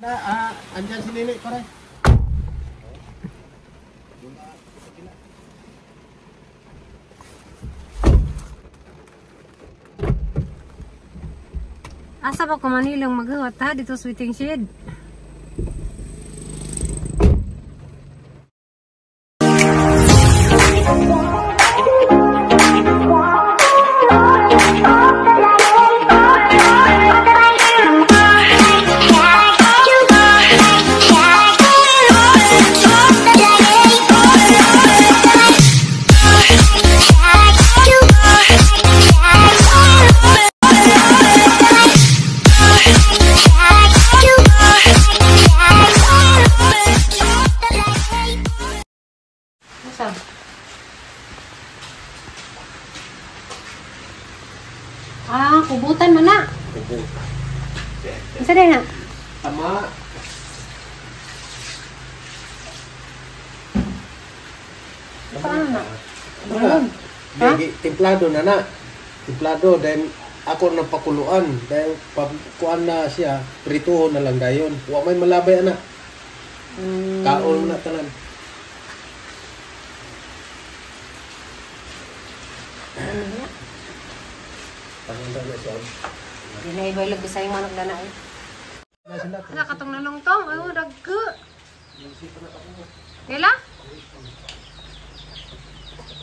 Na, andyan si Nene, pare. Asa ba ko Manilang maghuwat ha dito sa waiting shed? Asa? Ah, kubutan man na. Kubutan. Isa din na. Tama. Paano na? Wala. Ha? Templado na na. Templado, then ako na pakuluan. Dahil kuan na siya, prituhon na lang dayon. Wa may malabay ana. Kaon na tanan. Ano na? Panganda na siya. Di na ibaylog sa yung manok dana eh. Na sila. Ala katong nalungtong, ayo dagko. Dila?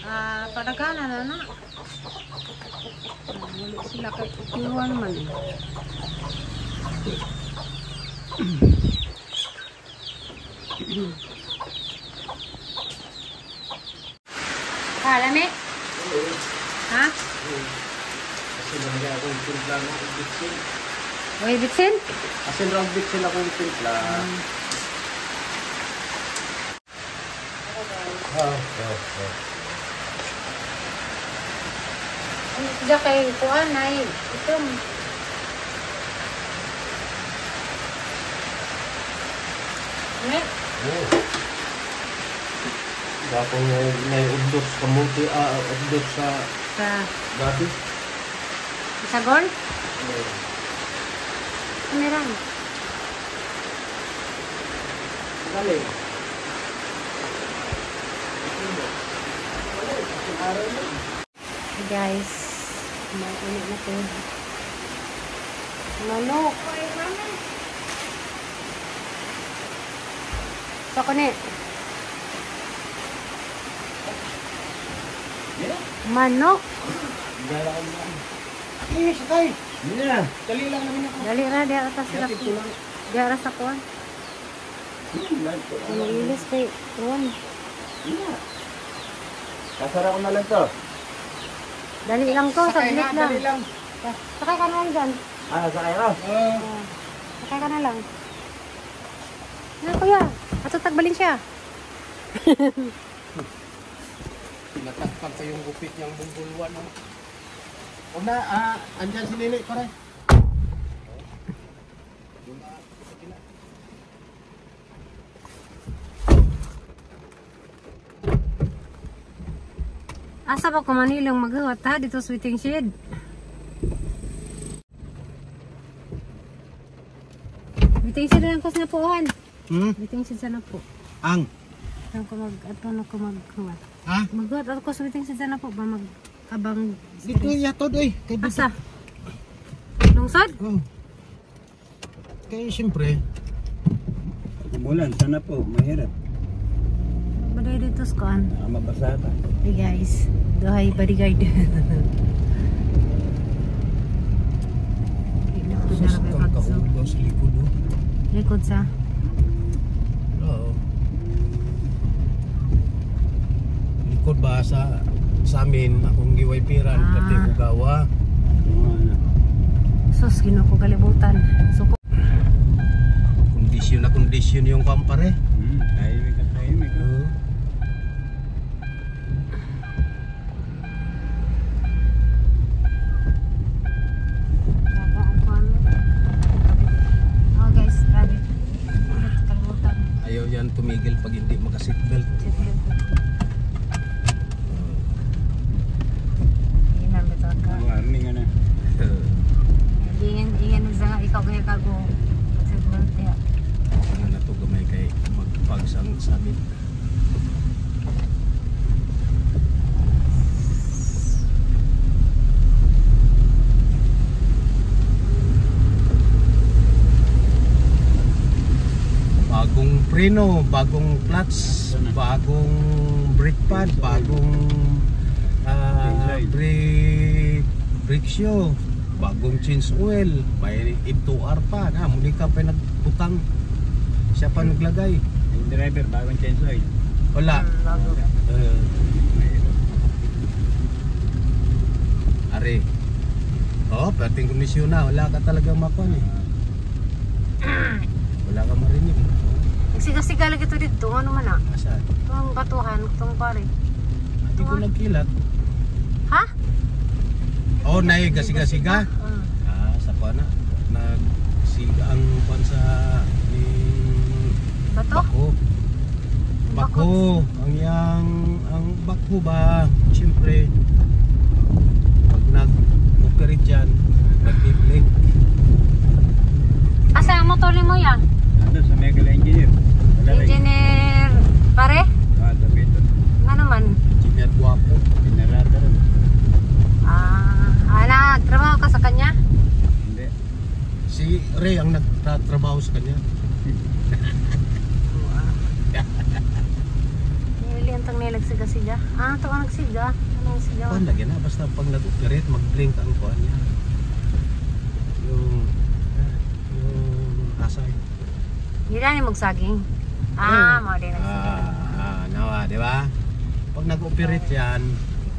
Ah, padagana na na. Wala sila kay iwan man. Kala me? Ha? Kasi nalagay akong timpla ng bitsin. Uy, bitsin? Asin raw bitsin akong timpla. Ah. Ano sila kay kuan ay itom. Ne? Oh. Gapong may udot sa kamuti, udot sa Sa gabi. Isagol? Oh. Meron. Galing. Hey guys, may ano na to. Manok. So ko ni. Manok. Eh, sakay. Yeah. Dali lang naman ako. Dali ra di ata sila. Hatid ko lang. Di ara sa kuan. Ilis kay kuan. Kasara ko na lang to. Dali lang to, Sakay saglit na, lang. dali lang. Sakay ka na lang dyan. Ah, sakay ko. Ah, Sakay ka na lang. Na kuya, ato tagbalin siya. Pinatakpan pa yung gupit niyang bumbulwan. Oh. Una, andyan si Nene, pare. Asa ba ko Manilang maghuwat ha dito sa waiting shed? Waiting shed lang ko sa napuan. Waiting shed sa napo. Ang? Ang ko mag ato na ko maghuwat. Ha? Maghuwat ako sa waiting shed sa napo ba mag abang Dito yatod oy. Kay dito. Asa? Lungsod? Oh. Kaya siyempre, Umulan, sana po, mahirap. Baday dito sa kuan. Baka mabasa pa. Hey guys, duhay bodyguard. sus, kang kaugaw sa likod oh. Likod sa Oo. Likod ba sa amin akong giwaypiran pati ugawa. Ano? Sus, ginoo ko kalibutan. Suko. Kondisyon na kondisyon yung kampare. Tahimik at tahimik. Oh. Oo. Baba ang kuan. Oh guys, grabe. Kalibutan. Ayaw yan tumigil pag hindi maka-seatbelt. Ingan betul ka. Warning ano. Ingan ingan sa ikaw kaya kago. Seatbelt ya. Summit. Bagong preno, bagong clutch, bagong brake pad, bagong brake shoe, bagong change oil, may M2R pa na, muli ka pa nagbutang. Siya pa naglagay. Yung driver, bagong change oil. Wala. Bago. Mahirap. Are. Oh, perting kondisyon na, wala ka talagang makuan eh. Wala ka marinig. Oh, Nagsiga-siga lagi ito dito. Ano man ah? asan? Itong batuhan, itong pare. Hindi ko nagkilat. Ha? Oh, nay gasiga-siga. Mm. Ah, sa kuan na. Nagsiga ang kuan sa ni Bato? Bako. Bako. Ang yang ang bako ba? Siyempre pag nag-operate dyan, nag-blink. Asa ang motor ni mo ya? Ano, sa Mega Engineer. Wala rin. Engineer pare? Ah, tapito. Nga naman. Engineer guwapo. Pinarata rin. Ah, nagtrabaho ka sa kanya? Hindi. Si Ray ang nagtatrabaho sa kanya. Nili ang tang nilagsiga-siga. Ah, ito ang nagsiga. Anong siga? Kuan lagi na basta pag nag-operate mag-blink ang kuan niya. Yung yung asay. Hindi na ni magsaging. Ah, mo din nagsiga. Ah, nawa, di ba? Pag nag-operate yan,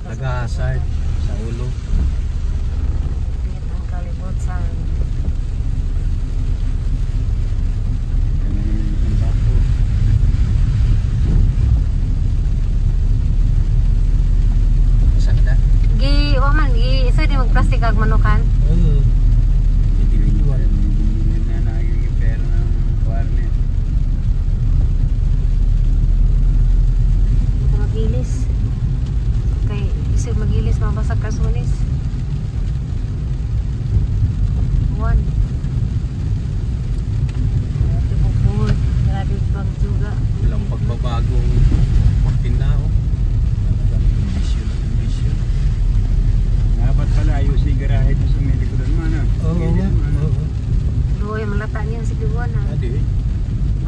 nag-hazard sa ulo. Init ang kalibutan. Ganun naman yung bako. Saan ka? Gi, wa man, gi, isa di magplastic ag manukan. Oo. Individual. Hindi na nagiging pera ng kwarne. Hindi ka magilis. Kay, isip magilis, mabasag kasunis. One. Grabe bukod. Grabe pagduga. Walang pagbabagong makina, oh. Talagang ambisyon na ambisyon. Dapat pala ayusin garahe doon sa may likuran mo, ano? Oo nga. Ano? Oo. Luoy, malata niyan si Gibuan ha. Adi eh.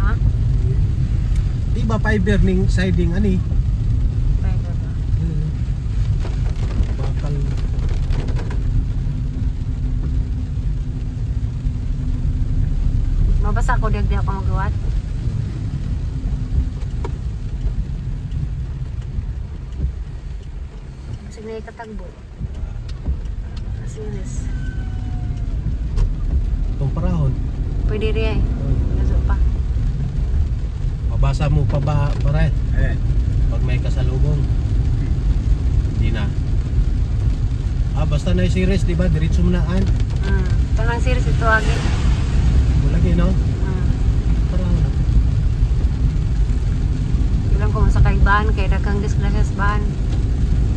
Ha? Di ba fiber ning siding ani? Fiber ba? Bakal. Mabasa ko, di ako magawat. Sige na ikatagbo. Asinis. Itong parahon. Pwede rin eh. Naso pa. Mabasa mo pa ba pare? Ayan. Pag may kasalubong. Hindi na. Ah, basta na yung series, di ba? Diretso mo na an. Ito lang series ito agi. Mo lagi, no? Parahon na. Ilang ko sa kaibahan kay daghang disgrasya sa bahan.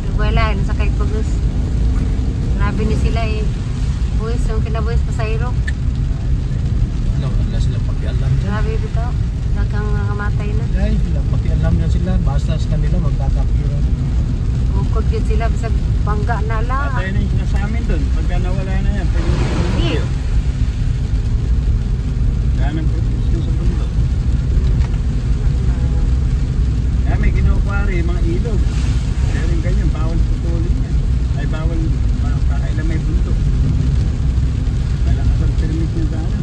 Nagwala, sa kay pagos. Grabe ni sila eh. Buwis, yung kinabuwis pasahero. Wala, wala silang pakialam dyan. Grabe bitaw. Daghang mga matay na. Ay, walang pakialam yan sila. Basta sa kanila magkakapira. Bukod yun sila, bisag bangga na lang. Patay na yung nasa amin doon. Pagka nawala na yan, pag Hindi. Wala nang protection sa bundok. Kaya may kinukwari, mga ilog. Pero yung ganyan, bawal putulin yan. Ay, bawal, pakailan may bundok. Malakas ang permit niya sa ano.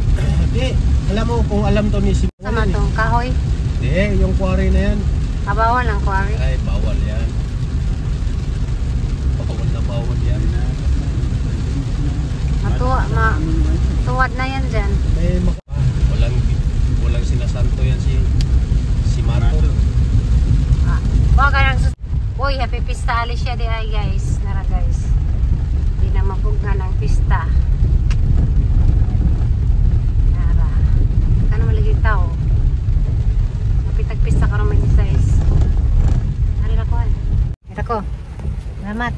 Di, alam mo kung alam to ni si Sama tong kahoy. Di, yung quarry na yan. Bawal ang quarry. Ay, bawal yan. Bawal na bawal yan. Matuwa, ma, tuwad na yan dyan. May walang sinasanto yan si Mato. Ah, wag ka nang Uy, happy pista Alicia di ay guys. Nara guys. Di na mapugnan ang pista. Nara. Kano malagi tao. Napitag pista karon may size. Ari ra ko. Ari ko. Salamat.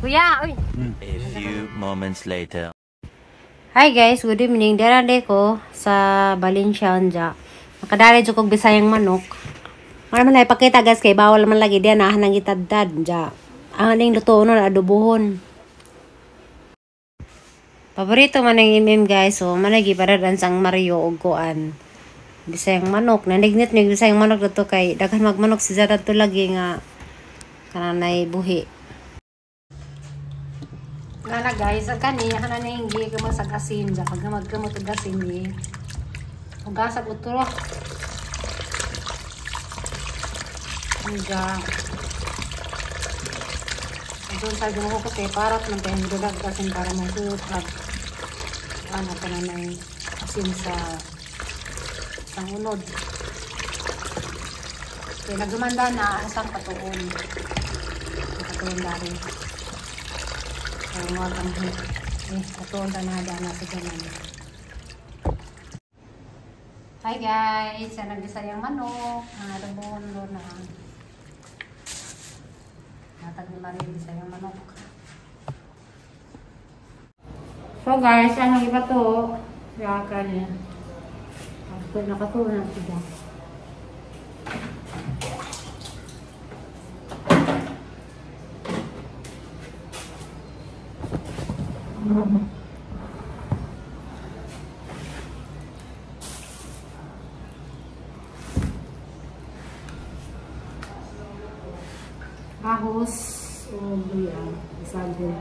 Kuya, uy. A few moments later. Hi guys, good evening. Dara de ko sa Valencia anja. Makadali jud kog Bisayang manok. Wala man na ipakita guys kay bawal man lagi diyan na nang gitadtad ja. Ang aning luto no adobohon. Paborito man ang MM guys, so managi paradan sang Mario og kuan. Bisayang manok, nanignit mig bisayang manok dito kay daghan magmanok si Zara to lagi nga kananay buhi. Nana guys, ang kani hanan ning gi gamot sa asin ja pag magkamot og asin ni. Hugasag utro. Nga. Doon sa ginoo ko kay parat man kay dulag asin para magsuot ag ano kananay asin sa unod. Kaya nagumanda na asang patuon. Patuon dari. Kaya mga ang patuon na na sa ganan. Hi guys, sa nagisayang manok, ang adobon do na. Natag ni Maria bisayang manok. So guys, ano iba to? Yaka niya. Ako nakatuon na sila. Ahos o luya, sago.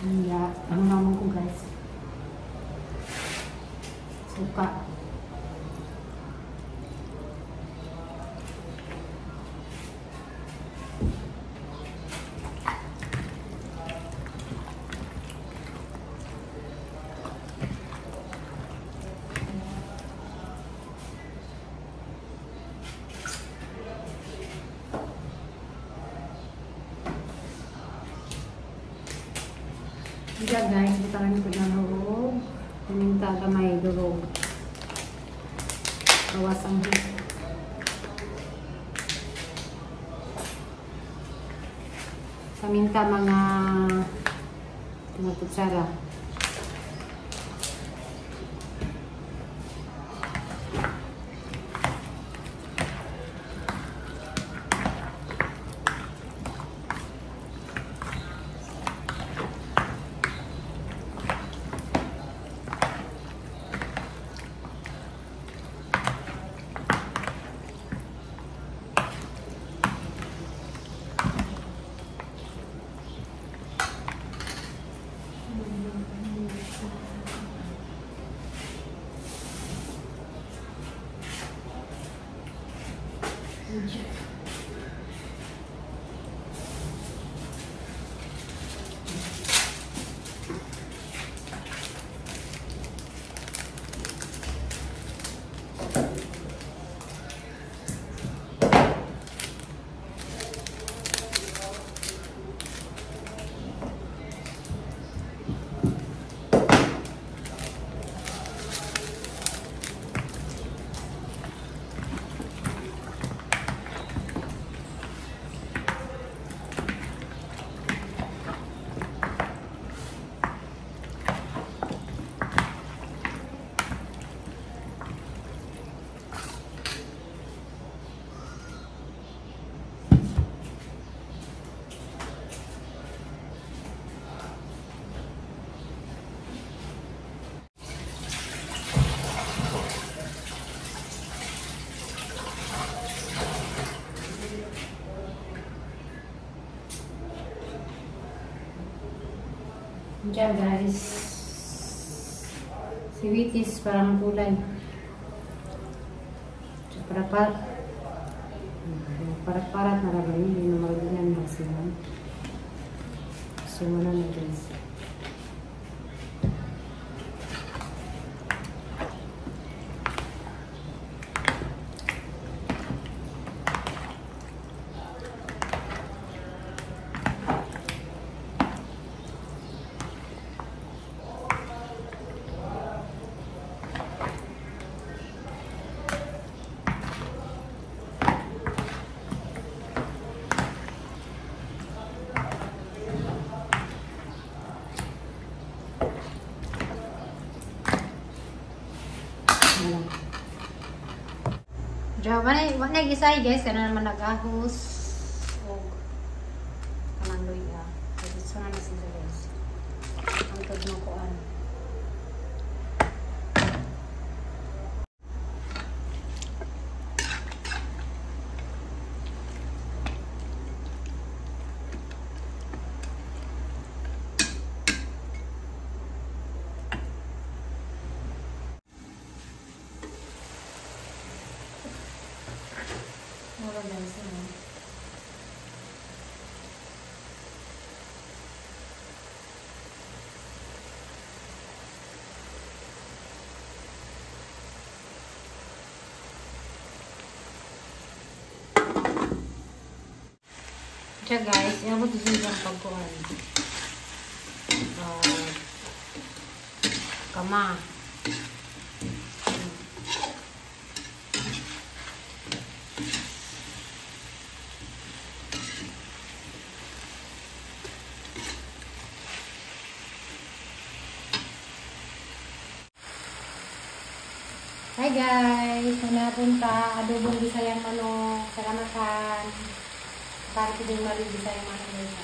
Iya, ano naman ko guys. Suka. Diyan guys, butangan ko na durog. Paminta gamay durog. Bawas ang hit. Paminta mga kutsara. Diyan guys, si Witis parang kulay. Parat-parat na rin, hindi na marunong na sila. So, muna na guys. Pero wala gisay guys, kana naman nagahos og kanang luya. So dito na na sila guys. Ang tod mo kuan. Mura guys, ano? Siya guys, iabot ko sa pagkuhan. Kama. Hi guys! Napunta adobong Bisayang manok. Salamatan. Para ko din marin Bisayang manok guys.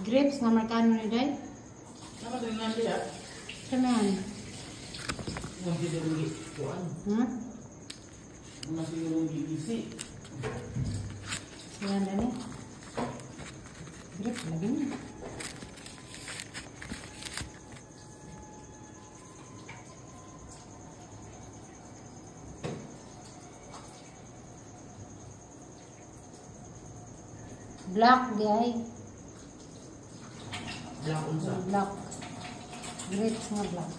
Grapes nga markano ni Day? Nama din na siya. Saan? Masih giisi. Yan na. Grapes lagi niya. Black di ay. Black unsa? Black. Grapes nga black.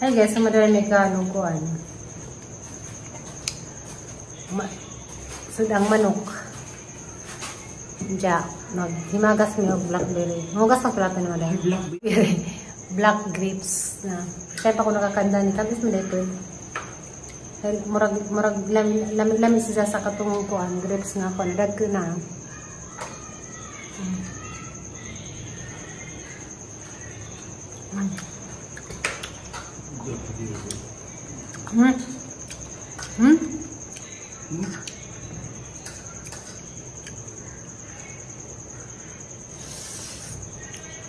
Hi guys, madali may kanukuan. Sudang manok. Diya, maghimagas mi og blackberry. Hugas ang plato na madam. Blackberry. Black grapes na. Kaya pa ko nakakanda ni kabis mo dito. Murag murag lami lami siya sa katong kuan grapes nga kuan dagko na.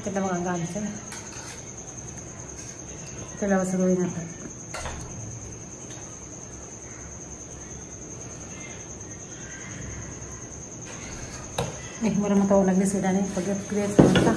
Kita makan siya. Ito lang sa gawin natin. Eh, mura matawa naglisudan eh. Pag-grapes na ito.